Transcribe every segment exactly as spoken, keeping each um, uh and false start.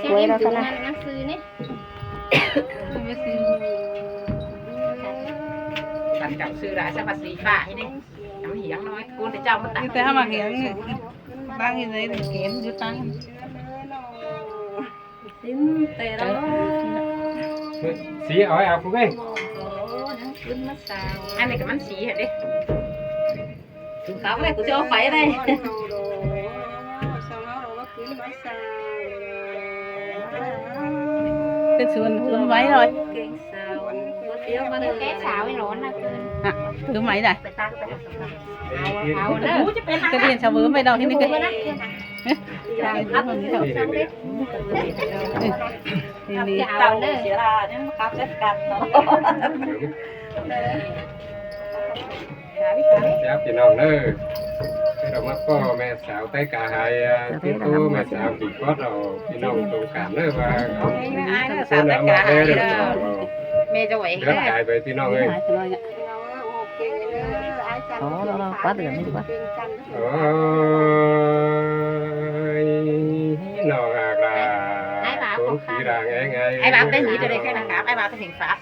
Quay ra con này. Ăn chậm sư đã sẽ bác sĩ phạ hi đi. Chậm hiếng nói, cuốn để chậm. Ñu tái hăm mák hiếng ꞌnị. Bang hi dơi kén dú ꞌtáng. Sín tê đó. Sí ói áo phú ꞌnị. Ăn này cái mắn sí hả đi. Khắp này, ꞌcứ ꞌchọ pay đây. Cái xuân, xuân váy rồi. Cái xáo nó nón là cứ. À, cứ váy này. Áo, áo đó. Cái điện sao bướm váy đâu thế này cái. Áo đó. Chào ꞌpi ꞌnọng ꞌnớ. Cái đó mà có mẹ xáo tay cả hai, à, cái cô mẹ xáo kỉ quát rồi, ꞌpi ꞌnọng thông cảm ꞌnớ và ai nó xáo tay cả hai. Mẹ cho vậy. Rất cái với ꞌpi ꞌnọng ơi. Đó, đó, đó, quát được, mình quát. Ôi, nó là, là ai bảo cũng không chỉ là nghe nghe. Ai bảo cái gì rồi đây, cái là khám, ai bảo cái hình phạt.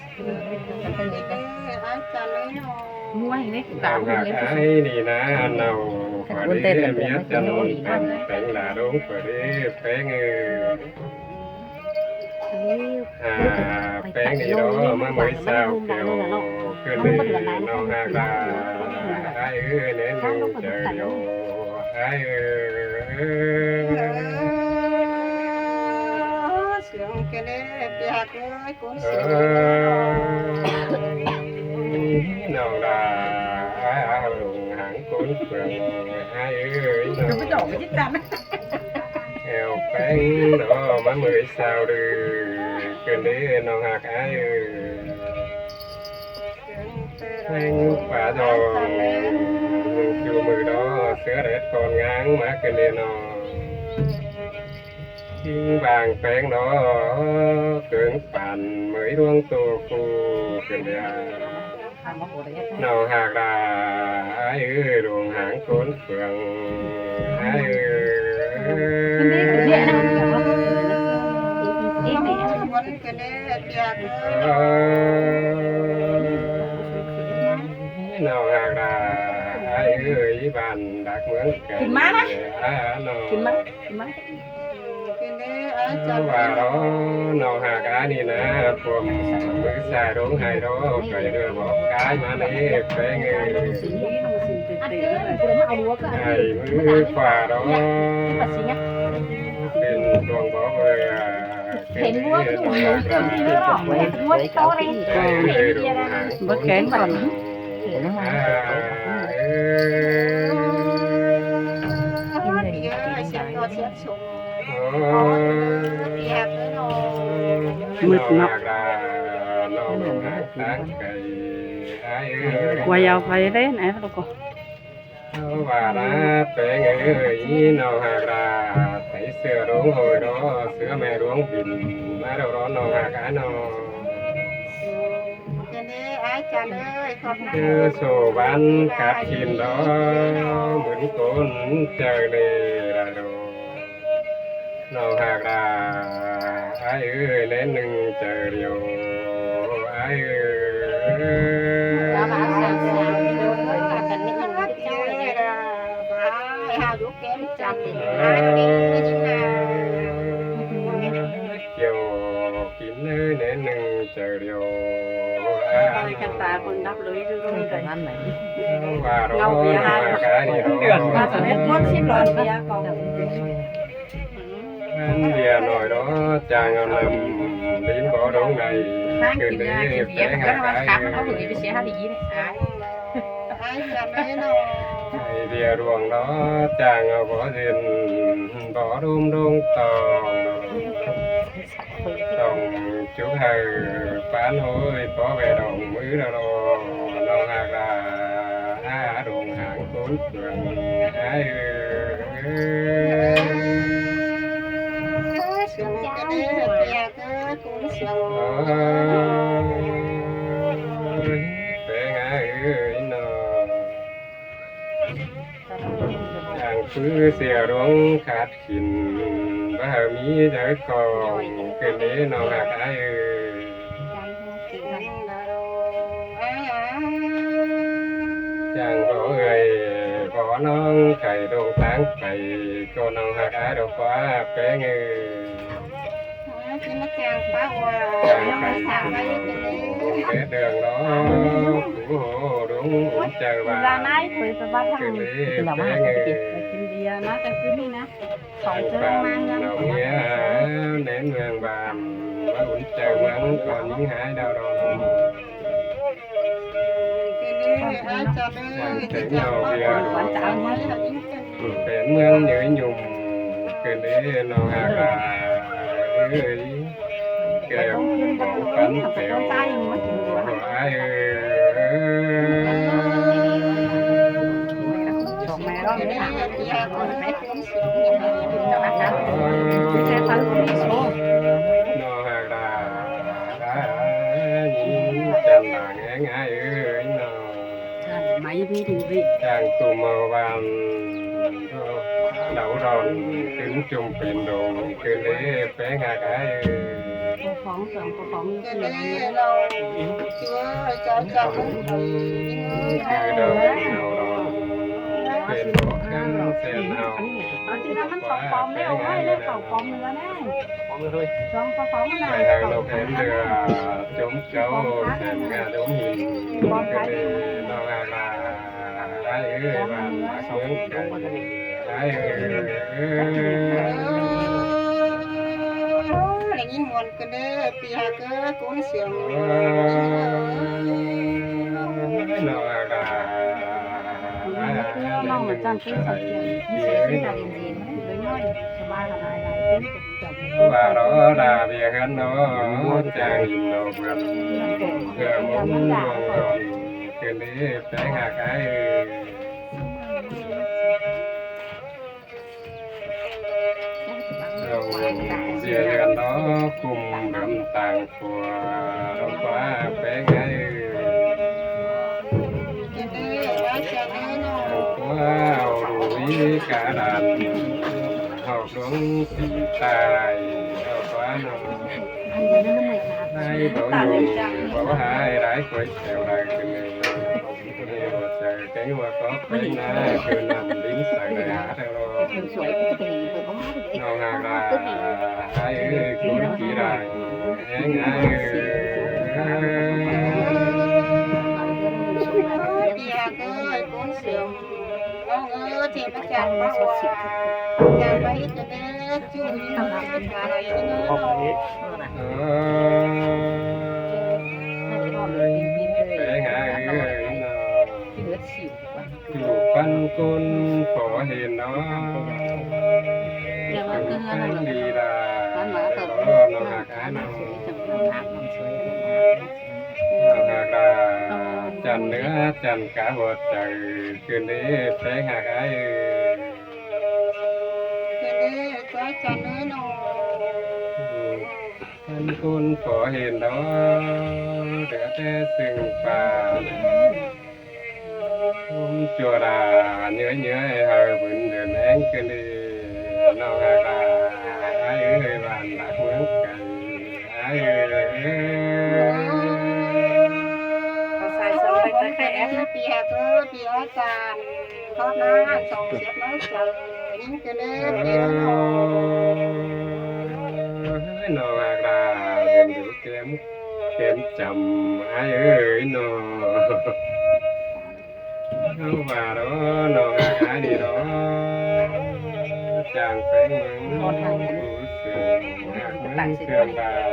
Mua hình đấy, cả một người. Ai đi na nau, phải đi miết chân, phải là đúng, phải đi phé ngư. À, phé đi đó mà mới sao kiểu, cứ đi nau hạc là, ai ư nên nung trời yo, ai ư. Sướng cái đấy, bia cái Ơ, nau là ai áo lùng háng cốn phường, ai ơi, nau. Eo phén đó mà mười sao đư, cơn đế nau hạc ai ơi. Phén phá dòng, chiều mười đó, sứa đét con ngáng má cơn đế nau. Chính vàng phén đó, cướng phản mới đuông tô khu, cơn đế. Nau hạc là ai ơi, lùng háng cốn phường, ai ơi. Nau hạc là ai ơi, bạn đắc mướn kẻ. Kính má đó. Ai, ai, nau. Kính má, kính má. Và đó, nau hạc á ni na, cuồng mứ sai đống hai đó, cởi đưa bỏ cái má nê, phé ngư. Ai mứ qua đó, bên tuồng bó vừa, Hên mua cái đủ nhiều kiểu gì nữa đó, mua mua cái to đi. Mua kén còn. Mượt ngọt. Quay vào phải đấy, này, nó có. Và đã tuệ người ơi, nau hạc là thấy sứa đuống hồi đó, sứa mẹ đuống bình, má đâu đó nau hạc á nau. Cho nên ai chàng ơi, con. Sổ bán cát xin đó, mướn cốn trời này là đồ. Nau hạc là ai ơi, nén nưng trời điều, ai ơi. Đó, bà sao sao, bà cần những người cháu này. Ai hào dũ kém chặt thì ai đi, ai đi nào. Chiều kín nơi nén nưng trời điều, ai ơi. Khăn ta còn đắp lưới rung rung. Và đó, ngau bia hai. Cái gì đó. Bà sao hết con xin lon bia còn. Ăn bia nổi đó, chàng ngào nằm, lín bó đống này, cơn đế, bé ngà cái. Khắp nó hủy cái xe hát đi này. Ai bia ruộng đó, chàng ngào bó duyên, bó đôm đống tòng. Tòng chúc hờ, phán hối, bó về đồng mứ đó, đó, đó hạc là, á, đồng háng cốn phường, ai ơi. Sướng cái đế, bia Ơ, bé ngà ơi nó. Chàng phứ xìa đuống khát khỉn, Báu hảư ꞌmí đaư khong ꞌcọ ꞌnị ꞌnọng ꞌhặc ái ơi. Chắng báu ơi, báu ꞌnọng khay ꞌlống ꞌtáng pay ꞌcọ ꞌnọng ꞌhặc ái đaư ꞌquá ꞌpéng ơi. Chắng pay ꞌcọ té đường đó, cú hô đúng ún chaư ꞌva. ꞌCọ ꞌnị ꞌpéng ơi. Chắng pay ꞌnọng ꞌnhá nén ꞌmướng ꞌva, ꞌva ún chaư ꞌmướng ꞌcọ ꞌnhính hái đaư đó. Chắng pay ꞌnọng ꞌviạk pên ꞌmướng ꞌnhới ꞌnhum, ꞌcọ ꞌnị ꞌnọng ꞌhặc ái ơi. Kẻ bóng bắn kéo ái ơi. ꞌNọng ꞌhặc ꞌva, chắng ꞌva ꞌnhắng ái ơi ꞌnọng. Chắng ꞌtúm ꞌmưa ꞌvan đau đón, ꞌcứn ꞌchum pên đôn, ꞌcọ ꞌnị ꞌpéng ꞌhặc ái ơi. ꞌCọ đau đón, pên đôn căm sen ꞌnọng. Khay hảư ꞌlộc hên lưa, chốm cáu sen ꞌnga đốm hin, ꞌcọ ꞌnị ꞌnọng ꞌhặc ꞌva. Ái ơi, ꞌvan ꞌmặc ꞌmướng cay. Ái ơi. Đảy ꞌnhính muôn ꞌcọ ꞌnị, pi ꞌhặc ới, ꞌcốn siêng. ꞌNọng ꞌhặc ꞌva. ꞌNọng ꞌchăng ꞌcứ sặc kiêng, ꞌmí sới ꞌsứ ta đin đin, đuối ꞌnọi, sơ ꞌva hả lai lai, ꞌpéng. ꞌVa đó đa ꞌviạk ꞌhướn ꞌnọ, chắng đin ꞌnọ bươn. ꞌCọ ꞌmướng luông đon, ꞌcọ ꞌnị ꞌpéng ꞌhặc ái ơi. ꞌDiê ꞌhướn đó khum đom tang khua, ꞌlống ꞌquá ꞌpéng ái ơi. ꞌLống ꞌquá au đu ꞌmí cá đàn, hảư ꞌlống phi tai, ꞌlống ꞌquá ꞌnọng. Ái báu nhung, báu hái, đảy quay theo đảy ꞌcọ ꞌnị. Ơ, ꞌcọ ꞌnị ꞌva có ꞌpéng ná, ꞌcọ ꞌnặm đin sai đảy hả theo đó. ꞌNọng ꞌhặc ꞌva, ái ơi, ꞌcốn ký đảy, ꞌhéng ái ơi. Pi ꞌhặc ới, ꞌcốn siêng. ꞌNọng ơi, chắng ꞌmá chắng ꞌmá ꞌva, chắng ꞌmá ꞌhịt cho ꞌnị, ꞌchu ꞌnị, ꞌhặc ꞌva đảy ꞌnị ꞌnọng. Ơ, ꞌpéng ꞌhặc ơi ꞌnọng. ꞌChu păn ꞌcốn phó hên đó. ꞌChu păn đi đa. Đó ꞌnọng ꞌhặc ái ꞌnọng. ꞌNọng ꞌhặc ꞌva, chăn ꞌnứa chăn cá hua chaư, ꞌcọ ꞌnị ꞌpéng ꞌhặc ái ơi. ꞌCọ ꞌnị ꞌquá chăn ới ꞌnọng. Păn ꞌcốn phó hên đó, đảy té sưng pà. ꞌChốm ꞌchua đa, ꞌnhới ꞌnhới hảư bươn đươn ꞌhéng ꞌcọ ꞌnị, ꞌnọng ꞌhặc ꞌva, ái ơi, ꞌván ꞌlặc ꞌmướng cay, ái ơi. Pi ꞌhặc ới, pi ꞌhặc ới, chăn. Thót ná, song siết ꞌnớ, chăn. ꞌNhính ꞌcọ ꞌnị, pi ꞌnọng. Ơ, ꞌnọng ꞌhặc ꞌva, bươn đu kém, kém chăm, ái ơi ꞌnọng. ꞌNọng ꞌva đó, ꞌnọng ꞌhặc ái đi đó. Chắng ꞌpéng ꞌmướng, ꞌcốn siêng, ꞌmướng siêng bàn.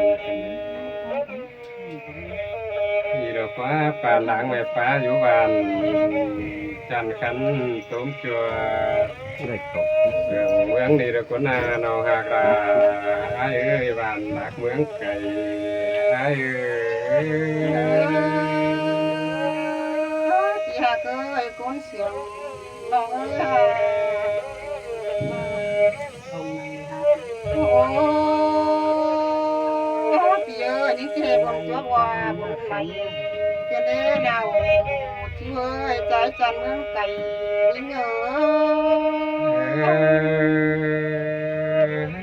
Đi đó ꞌquá, pà láng mẹ pá dú bàn. Chăn khăn tốm ꞌchua. Sương ꞌmướng đi đó ꞌcốn a, ꞌnọng ꞌhặc ꞌva. Ái ơi, ꞌván ꞌlặc ꞌmướng cay, ái ơi. Pi ꞌhặc ới, ꞌcốn siêng, ꞌnọng ới. Ơ, pi ơi, ꞌnhính ꞌchí hê bôn chuốp ꞌva bôn mảy. ꞌCọ ꞌnị ꞌnọng, ꞌchu ơi, chăn ꞌmướng cay, ꞌnhính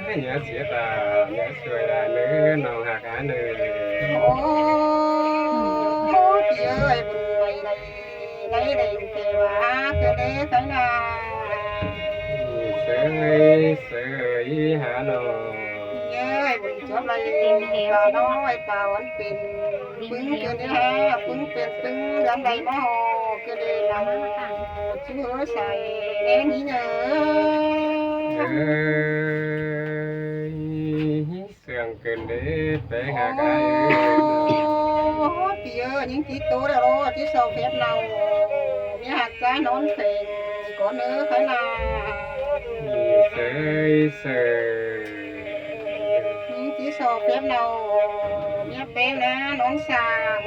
ơi. Nhớ siết à, nhớ xuôi là nớ, nòng hạc á nớ. Ôi, pi ơi, bun ơi, đảy, đảy, đảy, kẻ wa, kẻ đế, cái là. Sơi, sơi, hả nòng. Pi ơi, bun chóp lai, pà nói, pà ôn pin. ꞌPứng kơ đế ha, ꞌpứng pên ꞌpứng đón đảy ꞌmá hô, kơ đế lăng, ꞌchu hứa sai, đế ní nhớ. Ơi, sương kơn đế, té hả cái. Ôi, pi ơi, ꞌnhính ꞌchí ꞌtố đa ꞌlô, ꞌchí so phép nau. ꞌMí hạc ꞌchái nón phêng, có nớ khái nà. Sơi, sơi. ꞌNhính ꞌchí so phép nau, ꞌmía pé ná nón sàng.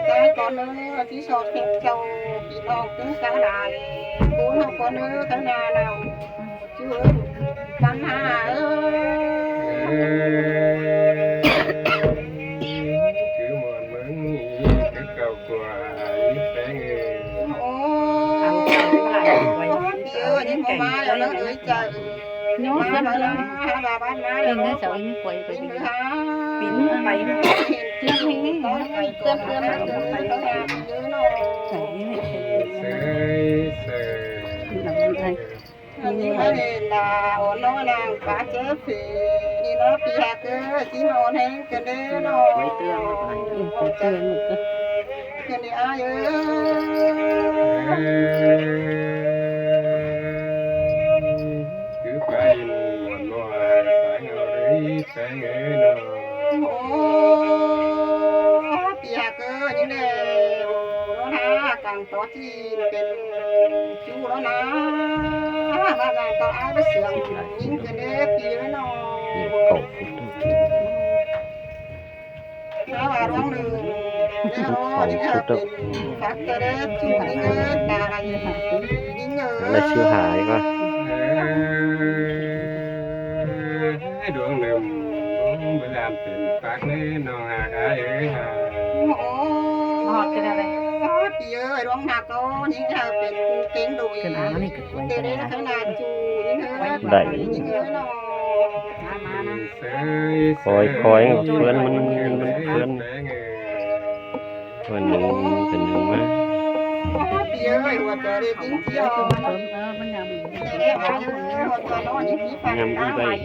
ꞌChái có nớ, ꞌchí so phép châu, pi ꞌnọng ꞌpứng cá đài. ꞌCốn ꞌhọt có nớ, khái nà nau. ꞌChu ới, căn ha ới. Cứ muộn mớng, cứ cầu của, ý pé ngư. Ôi, pi ơi, ꞌnhính ꞌmá ꞌmá đéo ꞌnớ ới chaư. Nhớ ꞌmá sớm ꞌmá sớm. ꞌMá ꞌmá ꞌmá đéo ꞌnớ. ꞌPin ꞌnớ sáo ꞌnhính quay quay. ꞌPin ꞌnớ ha. ꞌPin ꞌnớ pay. ꞌPin ꞌnớ pay. ꞌPin ꞌnớ pay. Sơi, sơi. ꞌNhính ꞌmá đé là ôn ꞌnọ lăng pá chớ phỉ. ꞌNị ꞌnọ pi hạc ới, ꞌchí ꞌmá ôn ꞌhéng kơ đế ꞌnọ. Kơ đế ái ới. Cứ pay ôn ꞌnọ, sai ngao đế, sai ngao ꞌnọ. Ôi, pi hạc ới, ꞌnhính đé, ôn ꞌnọ ha, cang tó ꞌchí pên ꞌchu ꞌnọ na. ꞌMá cang tó ái báu sương, ꞌnhính kơ đế pi ới ꞌnọ. Ná wa ꞌluống ꞌnưng, ꞌnhính ꞌnọ, ꞌnhính ꞌnọ pên, phák kơ đế ꞌchu ꞌnhính ới, ta đảy, ꞌnhính ới. Đảy siêu hả đi ꞌva. Ơi, ꞌluống ꞌnưng, ꞌluống báu dám pên phák ꞌnớ, ꞌnọng hạc ái ới hả. Ôi, pi ơi, ꞌluống hạc ꞌnọ, ꞌnhính ꞌnọ pên, kéng đuổi. Kơ ná ꞌnị kơ quay kơ ná. Đảy. Khói, khói, ꞌphớn ꞌmắn, ꞌmắn ꞌphớn. Ôi, nứng, kơ nứng ꞌmá. Ngắm đi ꞌvạy.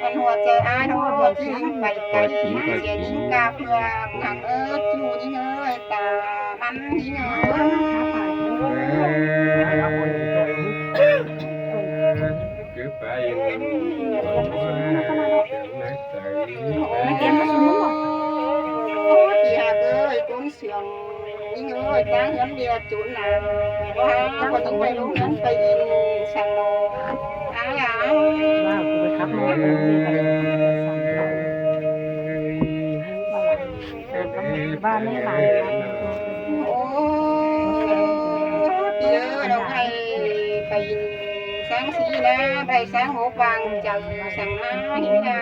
Ăn hua chaư ái ꞌnọ, ꞌchí ꞌnhính pay, ꞌchí ꞌnhính pay, ꞌchí ꞌnhính cá phượng, nẳng ới, ꞌchu ꞌnhính ới, ta ăn ꞌnhính ới. Cứ pay ôn ꞌnọ, ôi, ôi, ôi, ôi, ôi. Ôi, pi hạc ới, ꞌcốn sương ꞌnhính ới, ꞌtáng ꞌhướn đi ꞌchu nả. Wa, ꞌcốn ꞌnhính pay ꞌlống ꞌhướn pay ꞌnhính săng ꞌnọ. Ái à. Ôi, pi ơi, ꞌnọng đảy pay ꞌnhính sáng sí ná, pay sáng hốp vang chắng săng ná ꞌnhính ná.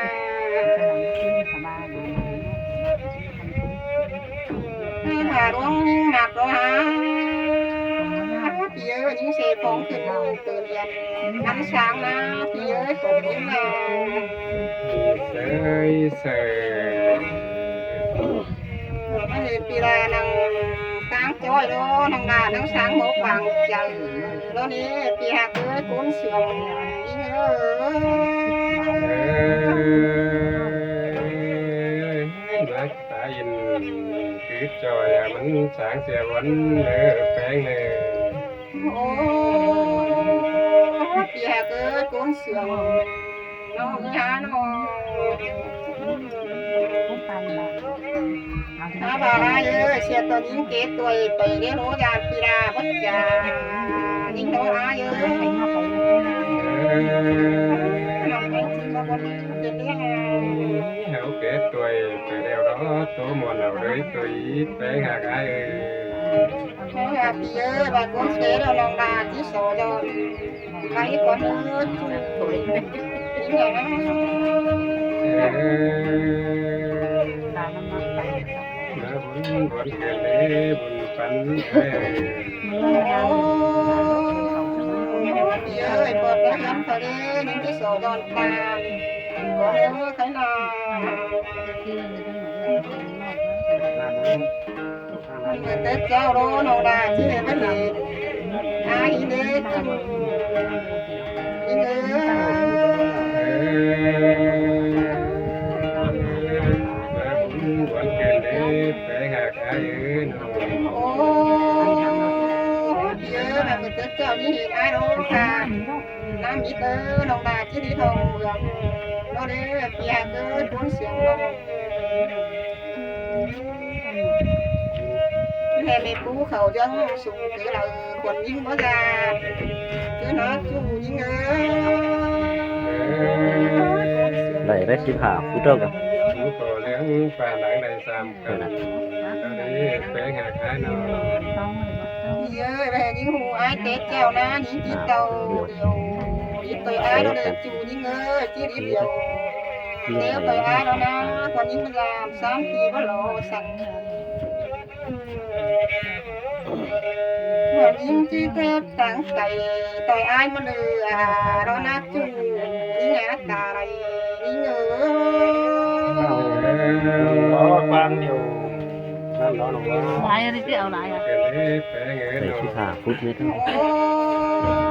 Hả ꞌluống ꞌnhính ꞌmặc ꞌnọ ha. Pi ơi, ꞌnhính sê phóng khửn từ điên. Ngắm sáng ná, pi ơi, khổ ꞌnhính ná. Sơi, sơi. Ơ, ꞌmá hên pi đa nẳng sáng chói ꞌnọ, nẳng đa nẳng sáng hốp vang chắng. ꞌNọ ꞌnị, pi hạc ới, ꞌcốn sương ꞌnhính ới. Ơ, bác ta yên cứ chọi à, ꞌmắn sáng sia ꞌvắn nơ, péng nơ. Ôi, pi hạc ới, ꞌcốn sương ꞌnọ ꞌnị ha ꞌnọ. Ná wa ái ới, sia tô ꞌnhính kết ꞌtoi pay đé ꞌlố dản pi đa bớt chả. ꞌNhính ꞌnọ ái ới. Nẳng ꞌnhính ꞌchí ꞌmá bớt kết đé. Hảư kết ꞌtoi pay đeo đó, tô muôn hảư đới ꞌtoi, péng hạc ái ới. Ơ, pi ơi, wa ꞌcốn kết ꞌnọ nẳng đa ꞌchí so đón. Wa ꞌí ꞌcốn ới, ꞌchu. Ná bun, bun kên đé, bun pắn, ơi. Ôi, ơi, bọt đã gắn phải đi, những cái sổ đòn tàn. Có nhớ cái nào? Người Tết trao đô nô đà, chứ để bất lị. Ai đi đấy, chứ. Đi nữa. Ôi, ơi, mà người Tết trao đi, ai đó, à. Năm ít ơ, nông đà, chứ đi thầu, nó đấy, bia cơ, cuốn xiềng lông. Hè mẹ phú khẩu dâng sung cứ là khuôn những bó ra. Cứ nó chu những ơ. Đảy đảy síp hả phút đâu cả. Phú khẩu dâng phản đẳng đảy sám căn. Có đi phé ngạc hái nó. Ơi, về những hù ai Tết chào na, những chỉ tàu điều. Ít tôi ai nó để chu những ơ, chứ đi điều. Nếu tôi ai nó na, còn những bó ra, sám thì bó lỗ sẵn. Hua nính ꞌchí thép táng cày, ꞌtoi ải ꞌmá ꞌlư a, ꞌló ꞌnạp ꞌchu nính a ta đảy nính ơ. Ôi, quang điều. ꞌNặn ꞌló ꞌnọng ꞌló. Lai ꞌnị ꞌchí au lai a. Đảy ꞌchí hả phút ꞌnị thôi. Ôi.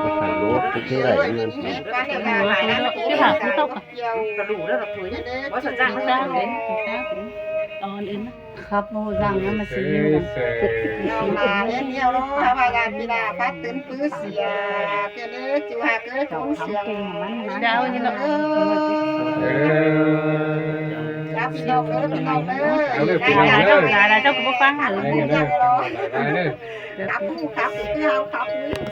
Phút hả lúa, phút ꞌnị đảy ꞌnị. Ôi, ꞌchí hả phút tốc. Kiêu. Có đủ đó là thôi. Có sẵn sàng đó. Ôn ên. Khắp mô răng nó mà xí mô răng. Nó mà ên nhiều lắm, hả, mà là vì là phát tứn cứ xì à, cái đấy chú hả, cái cũng xì à. Chào như nó. Chào phi nông nữa, phi nông nữa. Là, là, là, là, là, cháu cũng có phán hả? Khắp mô, khắp cái cứ hao khắp.